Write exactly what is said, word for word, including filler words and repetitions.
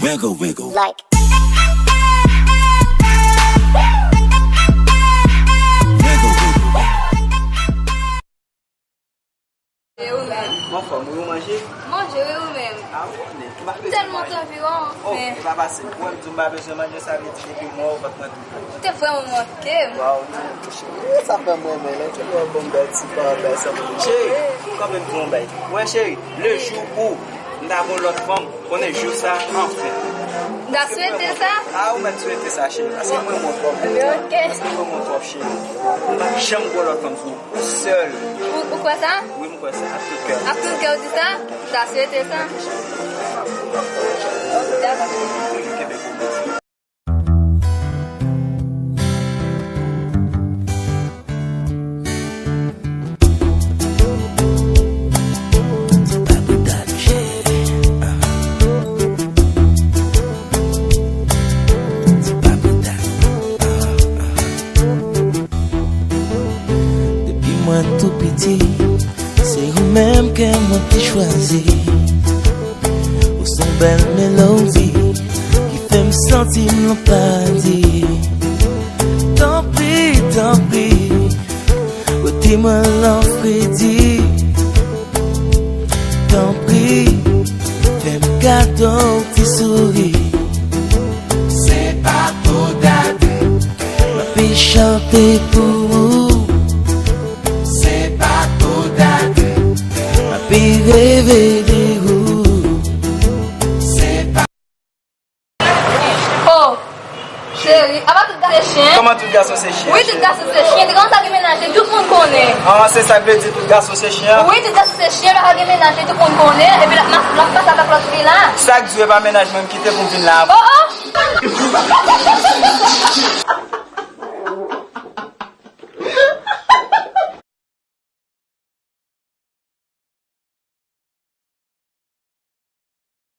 Wiggle, wiggle. Like. Wiggle, wiggle. E ou menm? M anfòm, wi, ou manje? Manje, wi, ou menm? A, ou konnen, m pa bezwen manje. M tèlman t anvi wè w, anfen. Oh, e pa fasil. Ou wè m di w m pa bezwen manje, sa vle di depi m wè w, vant mwen tou plen. Ou te vrèman manke m. Waw, non, cheri, sa fè m renmen lè w toujou ap ban m bèl ti pawòl, bèl santiman. Cheri, kanpe m di w yon bagay. Ou wè, cheri, le jou où m ta gen yon lòt fanm, konnen jou sa, anfen. M ta swete sa? A, ou mèt swete sa, cheri, paske mwen, mwen twòp. Ok. Paske mwen, mwen twòp, cheri. M p ap janm gen yon lòt fanm sou ou, ou sèl. Ou, ou kwè sa? Wi, m kwè sa, ak tout kè. Ak tout kè, ou di sa? M ta swete sa. Dakò. Kenbe pou mwen. Depi mwen tou piti, se ou menm ke mwen te chwazi. Ou se yon bèl melodi ki fè m santi m nan paradi. Tanpri, tanpri, rete mwen lan fredi. Tanpri, fè m kado yon ti souri. Se pa pou date. M ape chante pou ou. Se pa pou date. M ape reve de ou. Se pa Oh, cheri, apa tout gason se chen? Kòman tout gason se chen? Wi, tout gason se chen. Te kòmanse gen mennaj, tout moun konnen. Ah, se sa k vle di tout gason se chen? Wi, tout gason se chen, pa gen mennaj, tout moun konnen. Epi l ap mas-, l ap pase avèk lòt fi la. Sa k di w e pa mennaj mwen m kite pou m vin la? Oh, oh!